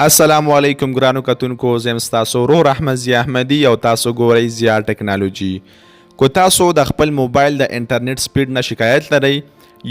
السلام علیکم ګرانو کتونکو، زه یم ستاسو ورور احمد ضیا احمدي او تاسو ګورئ ضیا ټکنالوجي. که تاسو د خپل موبایل د انټرنیټ سپیډ نه شکایت لرئ،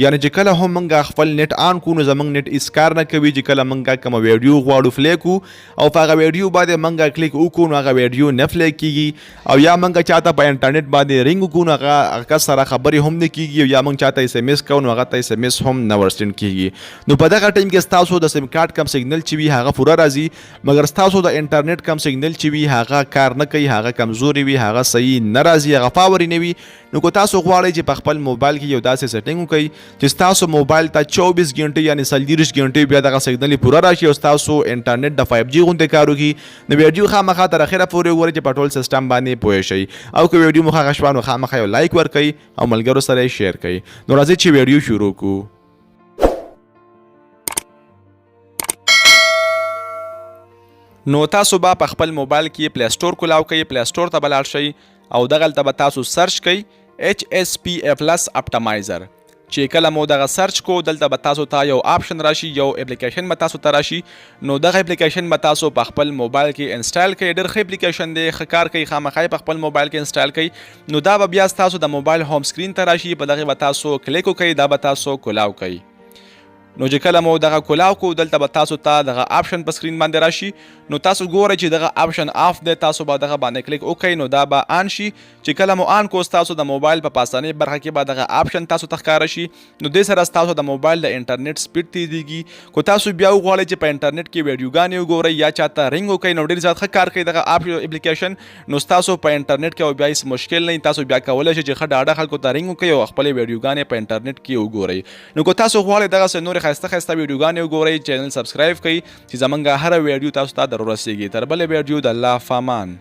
یعنی چې کله هم مونږ خپل نت آن کو نو زمونږ نت هیڅ کار نه کوي، چې کله مونږ کومه ویډیو غواړو فلی کو او په هغه ویډیو باندې مونږ کلیک وکړو نو هغه ویډیو نه فلی کیږي، او یا مونږ چاته په انټرنیټ باندې رینګ وکړو نو هغه کس سره خبرې هم نه کیږي، او یا مونږ چاته اس ام اس کوو نو هغه ته اس ام اس هم نه ورسند کیږي. نو په دغه ټایم کې ستاسو د سیم کارت کم سیګنل چې وي هغه پوره راځي، مګر ستاسو د انټرنیټ کم سیګنل چې وي هغه کار نه کوي، هغه کمزوري وي، هغه صحیح نه راځي، هغه پاور نه وي. نو که تاسو غواړئ چې په خپل موبایل کې یو داسې سیټینګ وکړئ چې ستاسو موبایل ته 24 ګنټې یعنی 40 ګنټې بیا دغه سیګنل پوره راشي او ستاسو انټرنیټ د 5G غوندې کار وکړي، نو ویډیو خامخا تر اخره پورې وګورئ چې په ټول سیستم باندې پوه شئ. او که ویډیو مو خوښه شوه نو خامخا یو لایک ورکړئ او ملګرو سره یې شیر کړئ. نو راځئ چې ویډیو شروع کړو. نو تاسو به په خپل موبایل کې پلی سټور کولاو کوئ، پلی سټور ته به لاړ شئ او دغلته به تاسو سرچ کړئ ایچ اس پی ای پلس اپټمایزر. چې کله مو دغه سرچ کو دلته به تاسو ته یو آپشن راشي، یو اپلیکیشن به تاسو ته راشي. نو دغه اپلیکیشن به تاسو په خپل موبایل کې انسټال کړئ. ډېر ښه اپلیکیشن دی، ښه کار کوي، خامخا یې په خپل موبایل کې انسټال کړئ. نو دا به بیا ستاسو د موبایل هوم سکرین ته راشي، په دغه به تاسو کلیک وکړئ، دا به تاسو کولاو کړئ. نو چې کله مو دغه کولاو کو دلته به تاسو ته دغه آپشن په سکرین باندې راشي. نو تاسو ګورئ چې دغه آپشن آف دی، تاسو به دغه باندې کلیک وکړئ نو دا به آن شي. چې کله مو آن کو ستاسو د موبایل په پاسنۍ برخه کې به دغه آپشن تاسو ته ښکاره شي. نو دې سره ستاسو د موبایل د انټرنیټ سپیډ تیزیږي. کو تاسو بیا وغواړئ چې په انټرنیټ کې ویډیوګانې وګورئ یا چاته رینګ وکړئ نو ډیر زیات ښه کار کوي دغه اپ اپلیکیشن. نو ستاسو په انټرنیټ کې او بیا هیڅ مشکل نه، تاسو بیا کولی شئ چې ښه ډاډه خلکو ته رینګ وکړئ او خپلې ویډیوګانې په انټرنیټ کې وګورئ. نو که تاسو غواړئ دغسې نورې ښایسته ښایسته ویډیوګانې وګورئ، چینل سبسکرایب کړئ چې زمونږ هره ویډیو تاسو ته در ورسیږي. تر بلې ویډیو د الله فامان.